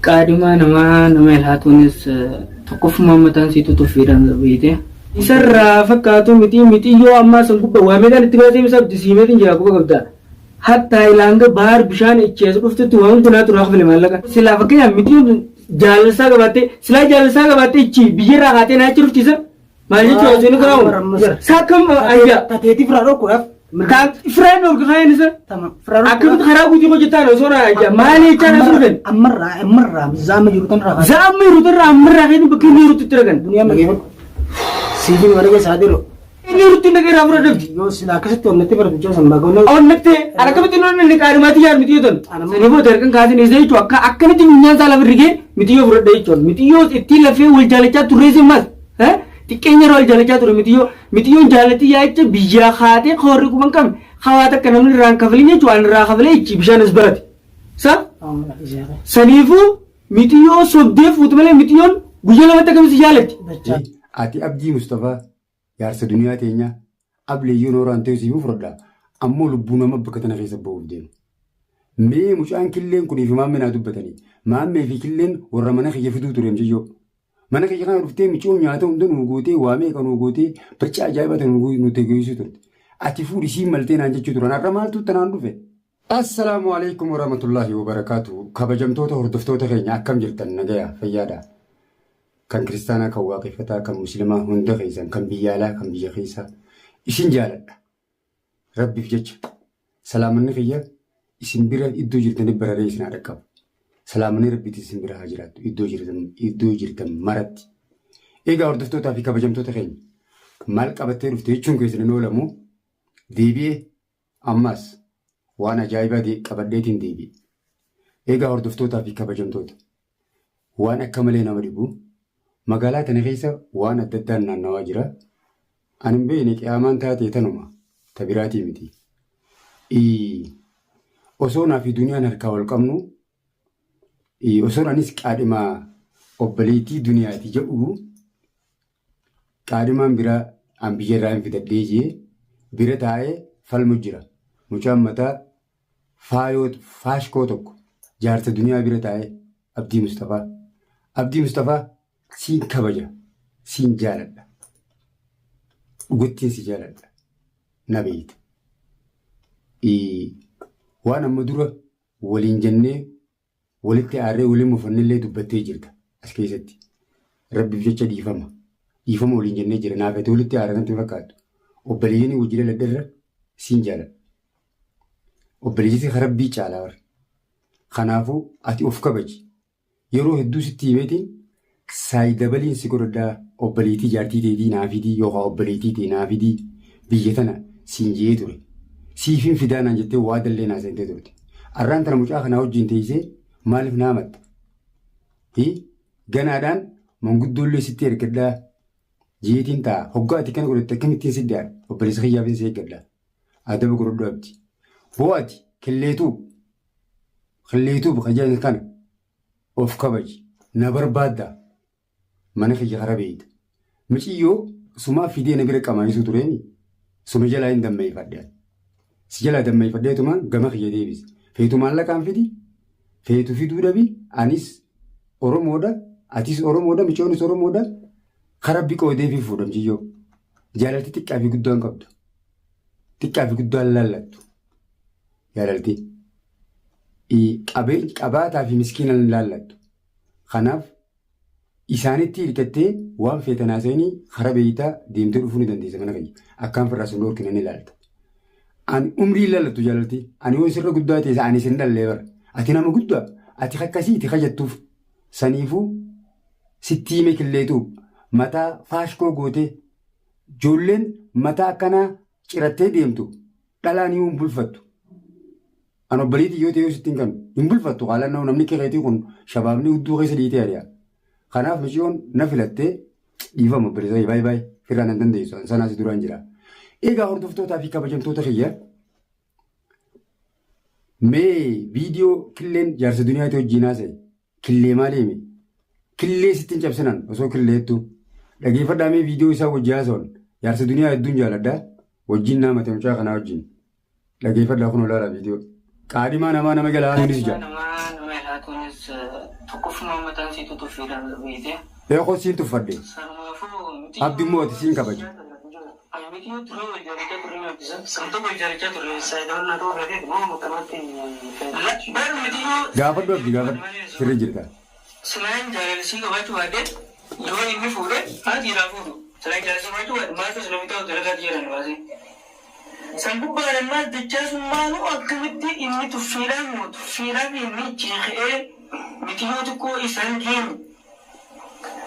Qaadhimaa namaa nama ilhaatuunis tokkoffummaa mataan siitu tuffiidhaan beeyte. Isarraa fakkaatu miti mitiyyoo ammaa san gubba waa meeqaan itti baasee misaaf disiimeetiin jira quba qabda. Hattaa ilaanga baar bishaan ichi as dhuftutti waa hundi naa turaa kafale maallaqa. Silaa fakkeenyaaf mitiyyoon tun jaalalsaa qabaattee silaa jaalalsaa qabaattee ichi biyyarraa kaatee naa achi dhufti isa. Maal jechuudha osoo inni kaa'u? Saakam ayyaa. Tateetii firaa dhokkuudhaaf. Taan firaan dhorka kaa'een isa. Akkamitti karaa guutuu hojjetaan osoo naa ayyaa maali jechaan as dhufan? Ammarraa ammarraa zaama jiru tanarraa. Zaama jiru tanarraa ammarraa keetiin bakka inni jirutti itti ragan. Duniyaa mageeffadhu. Siifiin warra keessaa dhiiroo. Inni jirutti inni irraa fura dhabdi. Yoo sila akkasitti onnatti bara mucaa san bagoonni. Onnattee akkamitti inni inni qaadhimaatii yaad mitiyyoo tan. Sanii booda harkan kaasin isa jechuun akka akkamitti funyaan isaa lafa rigee mitiyyoo fudhadha jechuun mitiyyoo ittiin lafee wal jaalachaa turree simmas. Xiqqeenya yeroo wal jaalachaa ture mitiyyoo mitiyyoon jaalatti yaa'icha biyyaa kaatee ka warri quban qabne hawaa takka namni irraa hin kafalin jechuun waan irraa kafalee ichi bishaan as barate. Sa saniifuu mitiyyoo sobdee fuute malee mitiyyoon guyyaa lamatti akkamitti si jaalatti. Ati Abdii Mustafaa jaarsa duniyaa teenyaa ableeyyoo nooraan ta'e siifin fudhadha ammoo lubbuu nama bakka tana keessa ba'uuf deema. Mee mucaan killeen kunii fi maammee naa dubbatanii maammee fi killeen warra mana kiyya fiduu ture mucayyoo. Mana kiyya kana dhuftee micoon nyaata hunda nuu gootee waa meeqa nuu gootee barcaa ajaa'ibaa ta'e nu tegeessuu turte. Ati fuudhi siin maltee naan jechuu turan har'a maaltu tanaan dhufe? Assalaamu alaikum warahmatullahi wabarakaatu. Kabajamtoota hordoftoota keenya akkam jirtan nagaya fayyaadha. Kan kiristaanaa, kan waaqeffataa, kan muslimaa hunda keessan, kan biyya alaa, kan biyya keessaa isin jaaladha. Rabbiif jecha salaamanni kiyya isin bira iddoo jirtanitti bararee isin haa dhaqqabu. Salaamanni Rabbiitis isin bira haa jiraattu iddoo jirtan iddoo jirtan maratti. Egaa hordoftootaa fi kabajamtoota keenya maal qabattee dhufte jechuun keessan hin oolamu deebi'ee ammas waan ajaa'ibaa qabadheetiin deebi'e. Egaa hordoftootaa fi kabajamtoota waan akka malee nama dhibu magaalaa tana keessa waan adda addaan naannawaa jira. Ani hin beekne qiyaamaan taate tanuma ta biraatii miti. Osoo naa fi duniyaan harkaa wal qabnu osoon anis qaadhimaa obboleettii duniyaati jedhu qaadhimaan biraa an biyya irraa hin fidadhee jee bira taa'ee falmu jira. Mucaan mataa faayoo faashkoo tokko jaarsa duniyaa bira taa'ee Abdii Mustafaa. Abdii Mustafaa siin kabaja siin jaaladha. Dhugattiin si jaaladha. Na beeyta. Waan amma dura waliin jennee walitti aarree waliin mufannellee dubbattee jirta as keessatti. Rabbiif jecha dhiifama. Dhiifama waliin jennee jira. Naaf ati walitti aarra natti hin fakkaattu. Obboleeyyan wajji dhaladherra siin jaaladha. Obboleessi ka Rabbii caalaa bar. Kanaafuu ati of kabaji. Yeroo hedduu sitti himeetiin saayidabaliin si godhadhaa obboleettii jaartii teetii naa fidii yookaan obboleettii tee naa fidii biyya tana siin je'ee ture. Siifin fidaa naan jettee waadallee naa seentee turte. Arraan tana mucaa kanaa wajjin teessee maaliif naa hamatta? Hi ganaadhaan manguddoollee sitti ergadhaa jeetiin ta'a. Hoggaa ati kana godhatte akkamittiin si dhiyaadha? Obboleessa kiyyaafin si eeggadha. Adaba godhadhu abdi. Boo ati killeetuu killeetuu bakka jedhan kana of kabaji na barbaadda mana kiyya kara beeyta. Miciyyoo sumaa fidee na bira qamaanisuu tureemi suma jalaa hin dammeeffadhe. Si jalaa dammeeffadheetuma gama kiyya deebise. Feetu maallaqaan fidi feetu fiduu dhabi anis Oromoodha atis Oromoodha micoonis Oromoodha kara rabbi qoodeefii fuudha miciyyoo. Jaalalti xiqqaa fi guddaa hin qabdu. Xiqqaa fi guddaa hin laallattu. Jaalalti. Qabeen qabaataa fi miskiina hin laallattu. Kanaaf isaanitti hirkattee waan feetan haasa'inii karaa beeytaa deemtee dhufuu ni dandeessa mana kiyya. Akkaan firraa sun dhorkina ni ilaalta. Ani umrii hin laallattu jaalalti. Ani yoo sirra guddaa ta'e ani sin dhallee bara. Ati nama guddaa. Ati akkasiiti kajattuuf. Saniifuu sitti hime killeetu mataa faashkoo gootee ijoolleen mataa akkanaa cirattee deemtu dhalaan yoo hin bulfattu. An obboleettii yoo ta'e yoo sitti hin kanu hin bulfattu haalaan nama namni keetii kun shabaabni hudduu keessa dhiitee ari'a. Kanaaf miciyoon na filattee dhiifama obboleessa kiyya baay'ee baay'ee firraan hin dandeessu an sanaa si duraan jira. Egaa hordoftootaa fi kabajamtoota kiyya mee viidiyoo killeen jaarsa duniyaatti wajjin haasa'e killee maali hime killee sitti hin cabsinan osoo killeettu dhageeffadhaa mee viidiyoo isaa wajjin haasa'uun jaarsa duniyaa hedduun jaaladha wajjin naa mate mucaa kanaa wajjin dhageeffadhaa kun olaanaa viidiyoo qaadhimaa namaa nama jala haasa'uunis jira. Tunis tokkoffuma mataan siitu tuffiidhaan beekte. Eekoo siin tuffadhe. Sanumaafuu miti. Abdi immoo ati siin kabaja. Miti yoo turre wal jaalachaa turre abdisa. Samtuu wal jaalachaa turre saayidoon na ta'uu feeteet moo akkanumatti Bar miti yoo. Gaafadhu abdi gaafadhu. Sirri jirta. Silaan jaalalsii qabaachuu baadhee yoo inni fuudhe haati irraa fuudhu. Silaan jaalalsii qabaachuu baadhe maaltu sila bitaa dalagaa jedhan baasee. San gubbaan ammaas dachaa sun maaloo akkamitti inni tuffiidhaan moo tuffiidhaan inni jeeqee miti yoo xiqqoo isaan geenyu.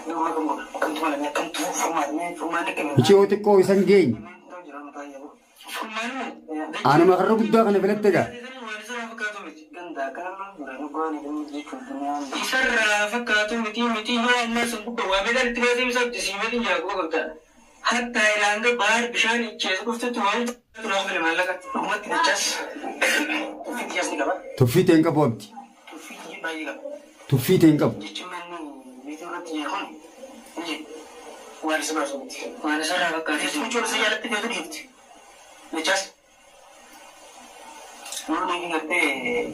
Duuba kan godhu akkamtu malamee akkamtu furmaatne furmaanni akkamii. Miciyoo xiqqoo isan geenye. Furmaan moo? Anuma karra guddaa kana filatte gaa. Isarraa fakkaatu miti miti yoo ammaa sun gubbaa waa meeqaan itti baasee isaa jisiimeetiin jira quba qabda. Hatta ilaanga baar bishaan ichees dhuftetti waan turaa file maallaqa. Dhugumatti dachaas tuffii xiyyaas ni qaba. Tuffii ta'e hin qabu abdi. Tuffii xiyyi baay'ee qaba. Tuffii ta'e hin qabu. Jechi manni viidiyoo irratti jiru kun ni waan isa baasu miti. Waan isarraa fakkaatu. Jechuun isa jaalatti feetu dhiifti. Dachaas yoo ni gartee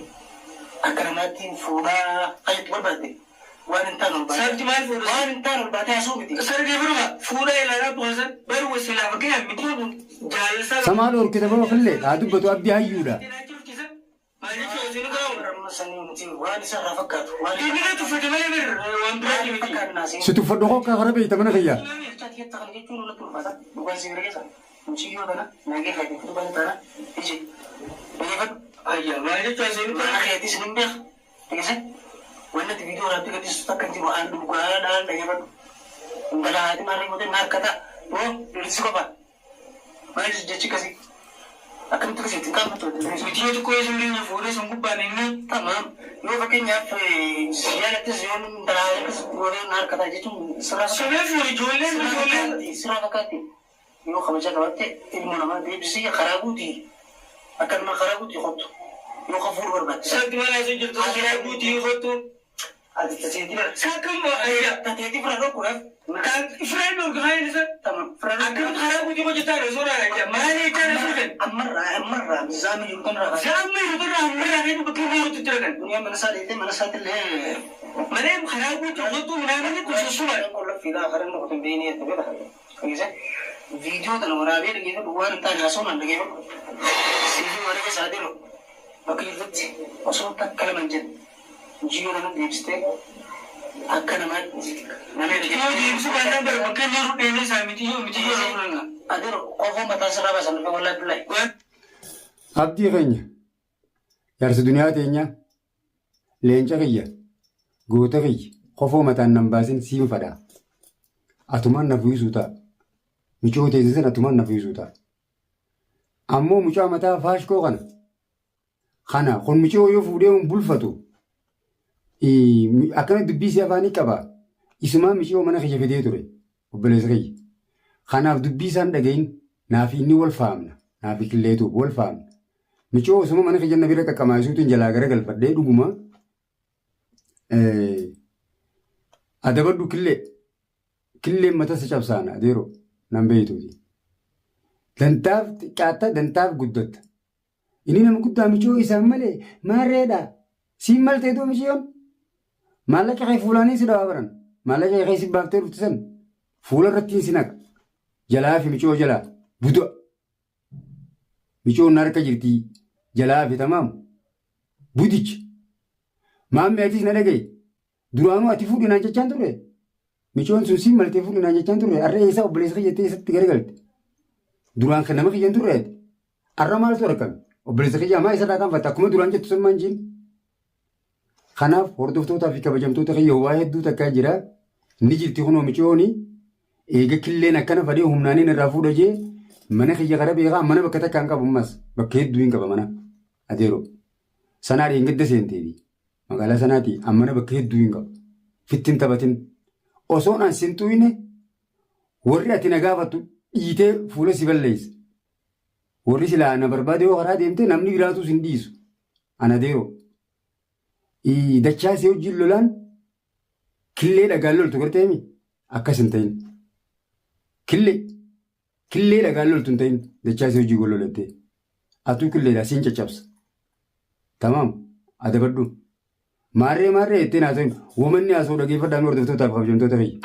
akka namaatti fuudhaa fayyadu barbaadde waan hin taane ol baatee. Sabti maal fuudhu? Waan hin taane ol baatee haasa'u miti. Sargee biruma fuudha ilaalaa boosan baruu silaa fakkeenyaaf miti jaalalsaa. Samaa dhoorkita baba fillee haa dubbatu abdii hayyuudha. Maal jechuun isin gahu? Amma sanii miti waan isarraa fakkaatu. Waan Inni tuffate malee bir waan biraati miti. fakkaatu naasee. Si tuffadhu hokka kara beeyta mana kiyya. Ayya maal jechuun isin miti yoo xiqqoo isin keenya fuudhee sun gubbaan inni sobee fuudhe ijoolleen ijoolleen. Sirraa fakkaatti yoo kabaja qabaatte ilmoo namaa deebisee karaa guutii akka nama karaa guutii qottu yoo kafuur barbaachisa. Sabti maal asii jirtu karaa guutii kottu. Ati taseetii bara. Saakam ayya. Tateetii fira dhokkuudhaaf. Kan firaan dhorkamaa isa. Tamam. Fira Akkamitti karaa guutii hojjetaa osoo raajaa maal jechaa osoo kan. Ammarraa ammarraa mizaamni jiru kan irraa. Zaamni irraa ammarraa kan bakka guutuu jira kan. Duniyaan mana isaa dheetee mana isaatti illee. Malee karaa guutuu kottu minaamin kun sossuba. Qolla fiidaa karaa inni qotu beekni itti beeka. Viidiyoo kana waraabee dhageeffadhu waan hin taane haasa'uun an dhageeffadhu. Siifii warra keessaa adeemu bakka jirtutti osoo takka lama hin jenne. Jiyyoo nama deebistee akka namaatti nama Yoo deebisuu baannaan bara bakka inni jiru dheedee isaa miti yoo miti yoo fuudhan. Adeero qofoo mataa sirraa baasan dhufe wallaahi billahi. Abdii keenya jaarsa duniyaa teenya leenca kiyya goota kiyya kofoo mataan nan baasin siin fadhaa. Atumaan na fuusuu ta'a. Micoo teessisan atumaan na fuusuu ta'a. Ammoo mucaa mataa faashkoo kana kana kun micoo yoo fuudhee hin bulfatu akkana dubbii si afaanii qaba. Isumaa micoo mana kiyya fidee ture obboleessa kiyya. Kanaaf dubbii isaan dhagahin naaf inni wal faamna naaf qilleetu wal faamna. Micoo osuma mana kiyya na bira qaqqamaasuutiin jalaa gara galfadhee dhuguma adabadhu killee killeen mata si cabsaana adeero nan beeytuuti. Dantaaf xiqqaatta dantaaf guddatta. Inni nama guddaa micoo isaan malee maarreedha. Siin mal ta'eetoo miciyoon. Maallaqa kee fuulaanii si dhawaa baran. Maallaqa kee si baaftee dhufte san fuula irratti si naqa. Jalaa fi micoo jalaa buda. Micoon harka jirti jalaa fi tamaam. Budichi. Maammee atis na dhagaye. Duraanuu ati fuudhi naan jechaan turre. Micoon sun siin maltee fuudhi naan jechaan turre. Har'a eessaa obboleessa kiyya jettee eessatti garagalte. Duraan kan nama kiyyan turre ati. Har'a maaltu argame? Obboleessa kiyya maa isarraa kaanfatte akkuma duraan jettu sun maan jiin. Kanaaf hordoftootaa fi kabajamtoota kiyya waa hedduu takkaa jira. Ni jirti kunoo micooni. Eega killeen akkana fadhee humnaaniin irraa fuudha jee mana kiyya kara beekaa mana bakka takka hin qabu ammas bakka hedduu hin qaba mana adeero. Sanaa dheengadda seenteeti. Magaalaa sanaati ammana bakka hedduu hin qabu. Fittin taphatin. Osoon an sin xuyne warri ati na gaafattu dhiitee fuula si balleessa. Warri silaa na barbaade yoo karaa deemte namni biraatuu sin dhiisu. Ana adeero. Dachaa si wajjin lolaan killee dhagaan loltu garteemi akkas hin ta'in. Killee killee dhagaan loltu hin ta'in dachaa si wajjin wal lolattee. Atuu killeedha siin caccabsa. Tamaam adabadhu. Maarree maarree jetteen haasa'in. Wamanni haasa'u dhageeffadhaa mee hordoftootaaf kabajamtoota kiyya.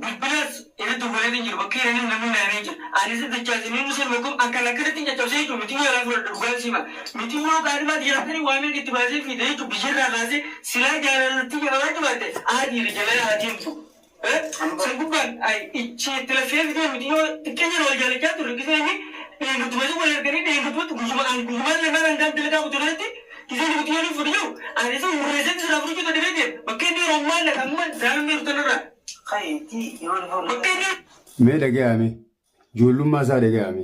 Bilbilas irratti dubbalee jiru bakka jiranii namni naanee jira. Anis dachaasanii nuti kun akkana akkanatti caccabsee jechuun miti yoo irraa fudhadhu dhugaan sima. Miti yoo gaarimaa jiraatanii waa meeqa itti baasee fiide jechuun biyyarraa kaasee silaa jaalalatti qabaachuu baatte aadii jalaa haa deemtu. San gubbaan ichi itti lafee fidee miti yoo xiqqeenya wal jaalachaa turre gisee inni dheengattumatti wal arganii dheengattumatti guyyuma guyyumaan lamaan hangaan dalagaa kuturetti gisee inni miti yoo ni fudhu ani isa hurreessee silaa fudhachuu dadhabee deema. Bakka inni yeroo ammaa lafa amma zaamee rutanirraa. Bakka inni Mee dhaga'ame. Ijoollummaa isaa dhaga'ame.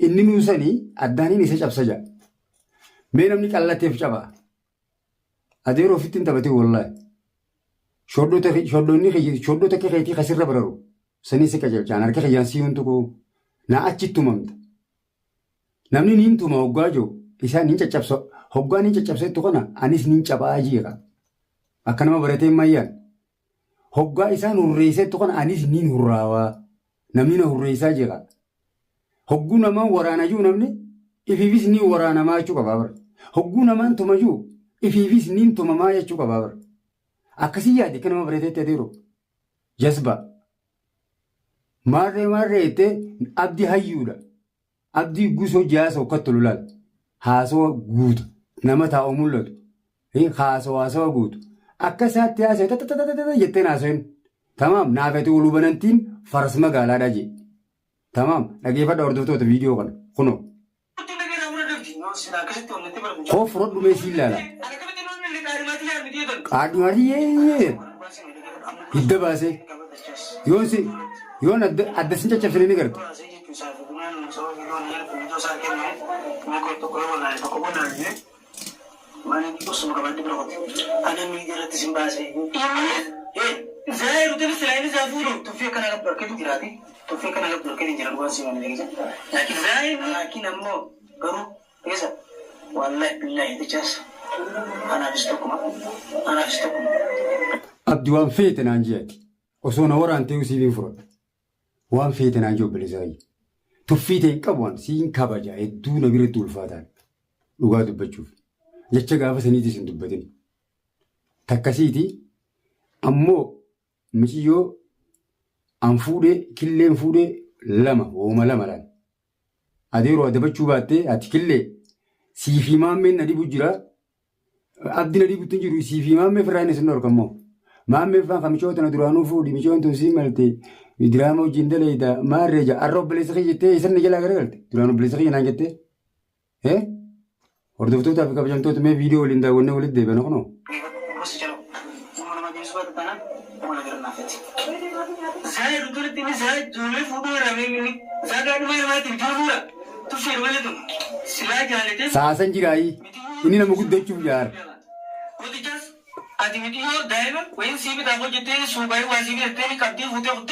Inni nuusanii addaaniin isa cabsa jedha. Mee namni qallateef caba. Adeeroo ofitti hin taphatin wallaahi. Shoddoota akka keetii kasirra bararu. Sanii si qajeelchaan harka kiyyaan si huntu koo naa achitti tumamta. Namni niin tuma hoggaa jiru isaan niin caccabsa hoggaa niin caccabsettu kana anis niin cabaa jiira. Akka nama baratee mayyaan. Hoggaa isaan hurreessettu kana anis niin hurraawaa. Namni na hurreessaa jira. Hogguu namaan waraana jiru namni ifiifis niin waraanamaa jechuu qabaa bara. Hogguu namaan tuma jiru ifiifis niin tumamaa jechuu qabaa bara. Akkasii yaadi akka nama barateetti adeero. Jasba. Maarree maarree jettee abdii hayyuudha. Abdii gusoo jaasa ukkatti lolaal. Haasawa guutu. Nama taa'u mul'atu. Haasawa haasawa guutu. Akka isaatti haasawe tatatatatatata jetteen haasawen. Tamaam naafete oluu banantiin faras magaalaadha jee. Tamaam dhageeffadha hordoftoota viidiyoo kana kunoo. Koo fudhadhu mee siin ilaala. Qaadhumaatii yeeyyee hidda baasee yoon si yoon adda adda sin caccabsine ni garta. Abdi waan feete naan jeeti. Osoo na waraantee siif hin fudhadhu. Waan feete naan jee obboleessa kiyya. Tuffii ta'e hin qabu waan siin kabaja hedduu na biratti ulfaataan. Dhugaa dubbachuuf. Jecha gaafa saniitis hin dubbatin. Takkasiiti ammoo miciyyoo an fuudhee killeen fuudhee lama wooma lama laal. Adeeroo adabachuu baattee ati killee siifii maammeen na dhibu jira. Abdi na dhibutti hin jiru siifii maammee firraa inni sin dhorka immoo. Maammee faan kan micoo tana duraanuu fuudhi micoon tun sii malte diraama wajjin daleeyda maarree ja'a arra obboleessa kiyya jettee isan na jalaa garagalte duraan obboleessa kiyya naan jettee. Hordoftootaa fi kabajamtoota mee viidiyoo waliin daawwannee walitti deebina kunoo. Saasan jiraayii inni nama guddachuuf jaara.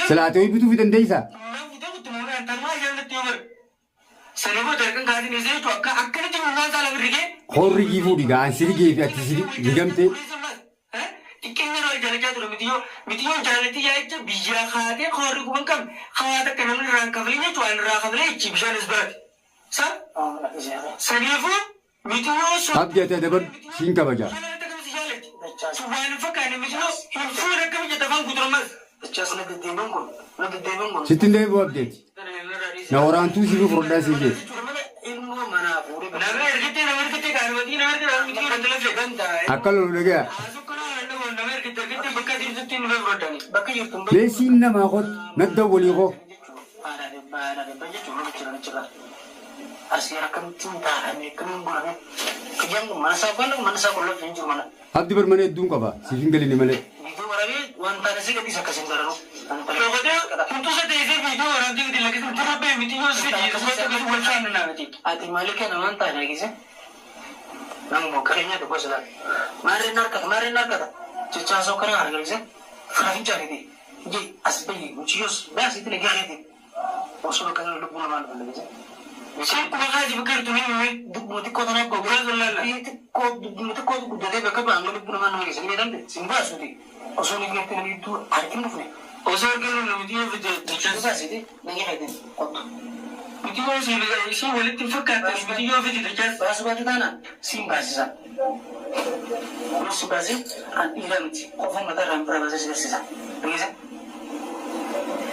Silaatee wayii bituufi dandeessaa? Koon rigii fuudhi gaa an si rigee fi ati si rigamtee. Abdi ati adabadhu siin kabaja. Sitti hin deebi'u abdi ati. Na waraantuu siif furdhaa sii jee. Akka lolu dhagaya. Mee siin namaa kottu nadda walii koo. Abdi bar mana hedduun qaba siif hin galine malee. Mitiyyoo isii walitti hin fakkaattan mitiyyoo fiti dachaas. Baasuu baate taana siin baasisa. Kunis si baasee an dhiira miti. Qofa mataa irraan bira baasee si barsiisa. Dhageesse?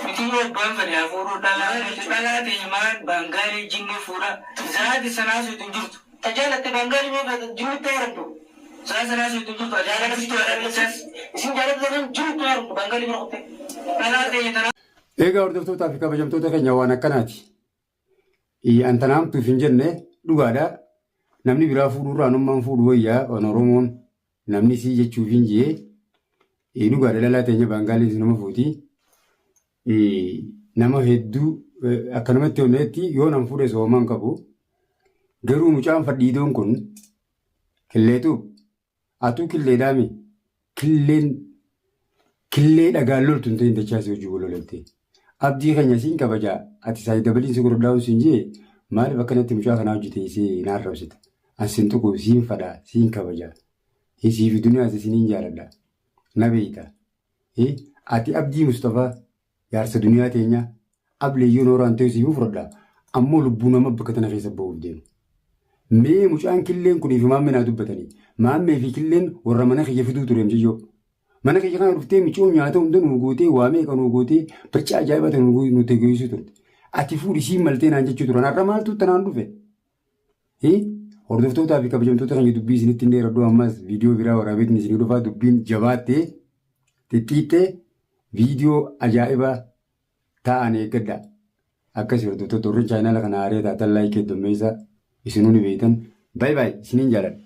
Mitiyyoo abbaan fedhe haa fuudhuu dhalaa dhalaa ta'e maal baangaalee jinnii fuudha. Zaati sanaa suutu hin jirtu. Tajaalatte baangaalee mee jirutti heerumtu. Zaati sanaa suutu hin jirtu. Ajaa'iba sitti dachaas. Isin jaalatte taanaan jirutti heerumtu baangaalee bira kutte. Dhalaa ta'e tanaa. Egaa hordoftootaa fi kabajamtoota keenya waan akkanaati. An tana hamtuuf hin jenne dhugaadha. Namni biraa fuudhurraa anummaan fuudhu wayyaa waan Oromoon namni sii jechuuf hin jee. Dhugaadha dhalaa teenya baangaaliis nama fuuti. Nama hedduu akkanumatti onneetti yoo nan fuudhe soomaan qabu. Garuu mucaan fadhiidoon kun killeetu atuu killeedhaami killeen killee dhagaan loltu hin ta'in dachaasii hojii wal lolatte. Abdii keenya siin kabajaa ati saayii dabaliin si godhadhaa siin jee maaliif akkanatti mucaa kanaa hojii teessee na arrabsita. An siin tuqu siin fadhaa siin kabajaa. Siif duniyaas isiniin jaaladha. Na beeyta. Ati Abdii Mustafaa jaarsa duniyaa teenyaa ableeyyuu nooraan ta'e siif fudhadha. Ammoo lubbuu nama bakka tana keessa ba'uuf deemu. Mee mucaan killeen kunii fi maammee naa dubbatanii. Maammee fi killeen warra mana kiyya fiduu ture mucayyoo. Mana kiyya kana dhuftee micoo nyaata hunda nuu gootee waa meeqa nuu gootee barcaa ajaa'ibaa ta'e nu tegeessuu turte. Ati fuudhi siin maltee naan jechuu turan. Har'a maaltu tanaan dhufe? Hordoftootaa fi kabajamtoota keenya dubbii isinitti hin dheeradhu ammas viidiyoo biraa waraabeetiin isinii dhufaa dubbiin jabaattee xixiqqee viidiyoo ajaa'ibaa ta'an eeggadha. Akkasii hordoftoota warri chaayinaala kana haaree taatan laayikii heddummeessaa isinuu ni beektan. Baay baay isiniin jaaladha.